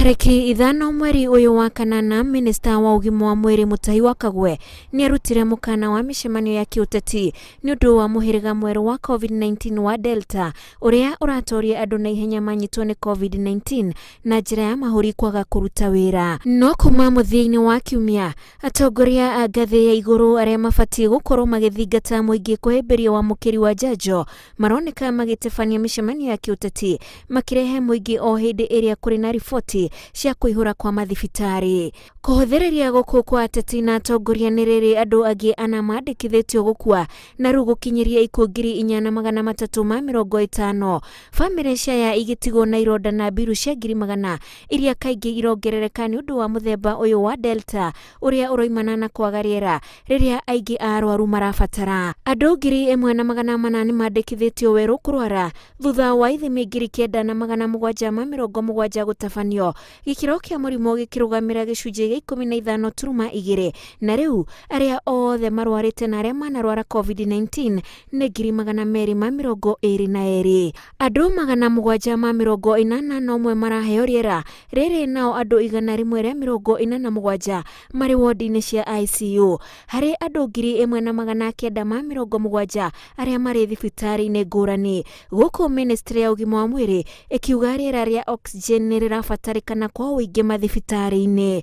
Tarĩki 5 mweri ũyũ wa kanana, minista wa ũgima wa mwĩrĩ Mutahi wa Kagwe nĩ arutire mũkana wa mĩcemanio ya kĩũteti nĩ ũndũ wa mũhĩrĩga mwerũ wa COVID-19 wa Delta ũrĩa ũratoria andũ na ihenya manyitwo nĩ COVID-19 na njĩra ya mahũri kwaga kũruta wĩra. No kuma mũthia-inĩ wa kiumia, atongoria a ngathĩ ya igũrũ arĩa mabatiĩ gũkorwo magĩthingata mũingĩ kũhĩmbĩria wamũkĩri wa njanjo maroneka magĩtabania mĩcemanio ya kĩũteti makĩrehe mũingĩ o hĩndĩ ĩrĩa kũrĩ na riboti cia kũihũra kwa mathibitarĩ. Kũhũthĩrĩria gũkũ kwa ateti na atongoria nĩ rĩrĩ andũ angĩ ana mandĩkithĩtio gũkua na rĩu gũkinyĩria ikuũ 4350. Bamĩrĩ cia aya igĩtigwo na ironda na mbiru cia ngiri magana iria kaingĩ irongerereka nĩ ũndũ wa mũthemba ũyũ wa Delta ũrĩa ũroimana na kwaga rĩera rĩrĩa aingĩ a arwaru marabatara. Andũ 1400 nĩ mandĩkithĩtio werũ kũrwara thutha wa ithimi 9770 gũtabanio. Gĩkĩro kĩa mũrimũ gĩkĩrũgamĩra gĩcunjĩ gĩa 15.2 na rĩu arĩa othe marwarĩte na arĩa manarwara COVID-19 nĩ 222,000. Andũ 781 maraheo rĩera rĩrĩ nao andũ 147 marĩ wodi-inĩ cia ICU. Harĩ andũ 1970 arĩa marĩ thibitarĩ-inĩ ngũrani. Gũkũ ministry ya ũgima wa mwĩrĩ ĩkiuga rĩera rĩa oxygen nĩ rĩrabatarĩkana kwa ũingĩ mathibitarĩ-inĩ.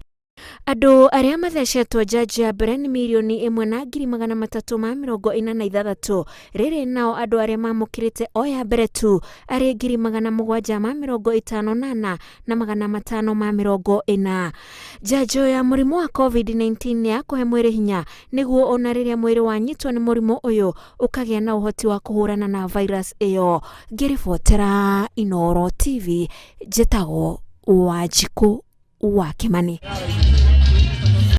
Andũ arĩa mathecetwo njanjo ya mbere nĩ 1,346,000 rĩrĩ nao andũ arĩa mamũkĩrĩte o ya mbere tu arĩ 754,540. Njanjo ya mũrimũ wa COVID-19 nĩ ya kũhe mwĩrĩ hinya nĩguo ona rĩrĩa mwĩrĩ wanyitwo nĩ mũrimũ ũyũ ũkagĩa na ũhoti wa kũhũrana na virus ĩyo. Ngĩribotera Inooro TV, njĩtagwo Wanjikũ wa Kĩmani.